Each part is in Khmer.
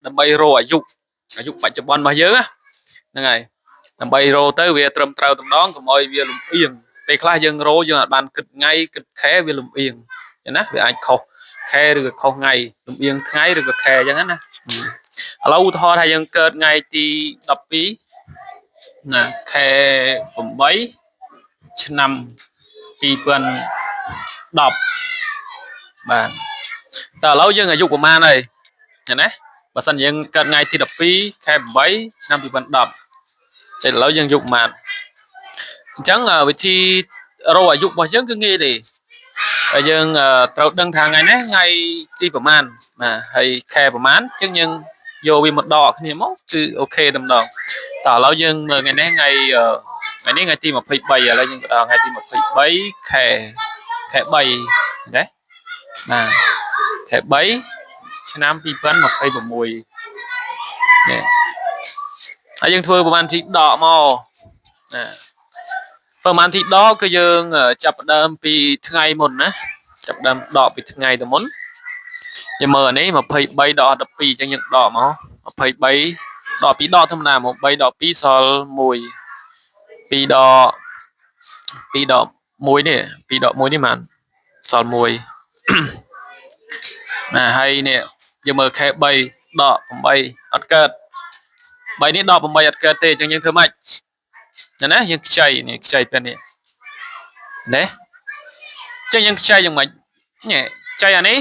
ដើម្បីរកអាយុអាយុបច្ចុប្បន្នរបស់យើងហ្នឹងហើយដើម្បីរកទៅវាត្រឹមត្រូវតម្ដងកុំឲ្យវាលំអៀងពេលខ្លះយើងរកយើងអាចបានគិតថ្ងៃគិតខែវាលំអៀងចឹងណាវាអាចខុសខែឬក៏ខុសថ្ងៃលំអៀងថ្ងៃឬក៏ខែចឹងណាឥឡូវឧទាហរណ៍ថាយើងកើតថ្ងៃទី12ណាខែ8ឆ្នាំ2010បាទតើឥឡូវយើងអាយុប្រហែលហើយណាបើសិនយើងកើតថ្ងៃទី12ខែ8ឆ្នាំ2010តែឥឡូវយើងអាយុប្រហែលអញ្ចឹងវិធីរកអាយុរបស់យើងគឺងាយទេហើយយើងត្រូវដឹងថាថ្ងៃនេះថ្ងៃទីប្រហែលបាទហើយខែប្រហែលអញ្ចឹងយើងយកវាមកដកគ្នាមកគឺ OK តែម្ដងតើឥឡូវយើងមើលថ្ងៃនេះថ្ងៃថ្ងៃនេះថ្ងៃទី23ឥឡូវយើងទៅដល់ថ្ងៃទី23ខែខែ3ណាបាទខែ3ឆ្នាំ2026នេះហើយយើងធ្វើប្រហែលទីដកមកណាប្រហែលទីដកគឺយើងចាប់ផ្ដើមពីថ្ងៃមុនណាចាប់ដើមដកពីថ្ងៃទៅមុនយើងមើលអានេះ23ដក12អញ្ចឹងយើងដកមក23ដក2ដកធម្មតាមក3ដក2សល់1 2ដក2ដក1នេះ2ដក1នេះបានសល់1ណាហើយនេះយើងមើលខែ3ដក8អត់កើត3នេះដក8អត់កើតទេអញ្ចឹងយើងធ្វើម៉េចណាយើងខ្ចីនេះខ្ចីពេលនេះណាអញ្ចឹងយើងខ្ចីយ៉ាងម៉េចនេះខ្ចីអានេះ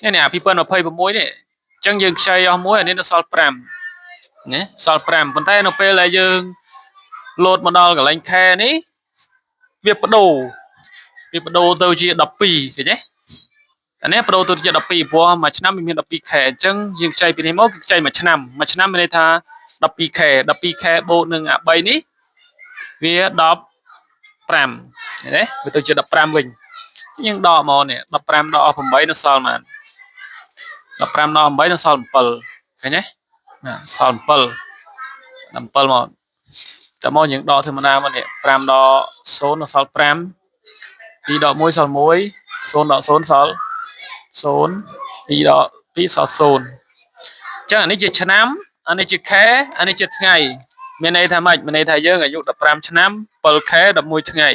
នេះនេះអា2026នេះអញ្ចឹងយើងខ្ចីអស់មួយអានេះនៅសល់5ណាសល់5ប៉ុន្តែនៅពេលដែលយើងលោតមកដល់កន្លែងខែនេះវាបដូរវាបដូរទៅជា12ឃើញទេអានេះបដូរទៅជា12ព្រោះមួយឆ្នាំវាមាន12ខែអញ្ចឹងយើងខ្ចីពីនេះមកគឺខ្ចីមួយឆ្នាំមួយឆ្នាំមានន័យថា12ខែ12ខែបូកនឹងអា3នេះវា15ឃើញទេវាទៅជា15វិញយើងដកមកនេះ15ដកអស់8នៅសល់ប៉ុន្មាន15ដក8នៅសល់7ឃើញទេណាសល់7 7មកតែមកយើងដកធម្មតាមកនេះ5ដក0នៅសល់5 2ដក1សល់1 0ដក0សល់0 2ដក2សល់0អញ្ចឹងអានេះជាឆ្នាំអានេះជាខែអានេះជាថ្ងៃមានន័យថាម៉េចមានន័យថាយើងអាយុ15ឆ្នាំ7ខែ11ថ្ងៃ